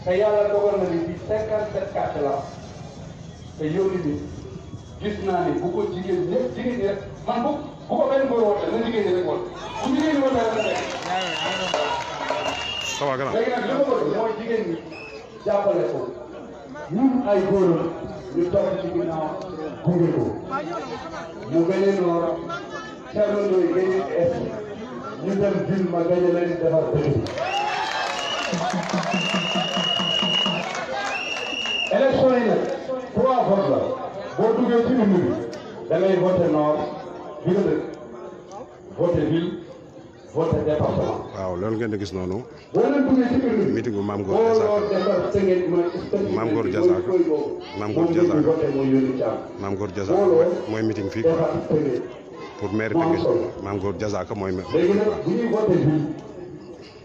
te yàlla dogal na ni ci 57 carte la te yónni bi gis naa ni bu ko jigéen ñëpp jigéen ñi rek man bu ko benn góor woote na jigéen ñi rek woote bu jigéen ñi woote rek la nekk. ça va gannaaw léegi nag li ma bëgg mooy jigéen ñi jàppale ko ñun ay góor ñu toog ci ginnaaw gunge ko mu gagné nord Thierno Ndoye gagné est ñu dem ville ma gagné leen defar dëkk. élection yi nag 3 votes la boo duggee ci urne bi da ngay voté nord bi nga dëkk voté ville voté département. waaw loolu ngeen di gis noonu. boo leen duggee ci urne bi meeting bu Mame Gor Diazaka Mame Gor Diazaka Mame Gor Diazaka Mame Gor Diazaka mooy meeting fii quoi pour maire Tëngéej Mame Gor Diazaka mooy maire. léegi nag bu ñuy voté ville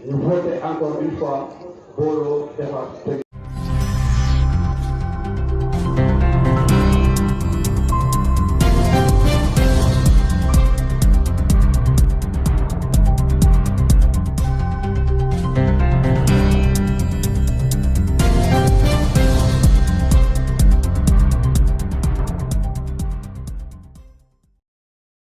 ñu voté encore une fois booloo defar Tëngéej.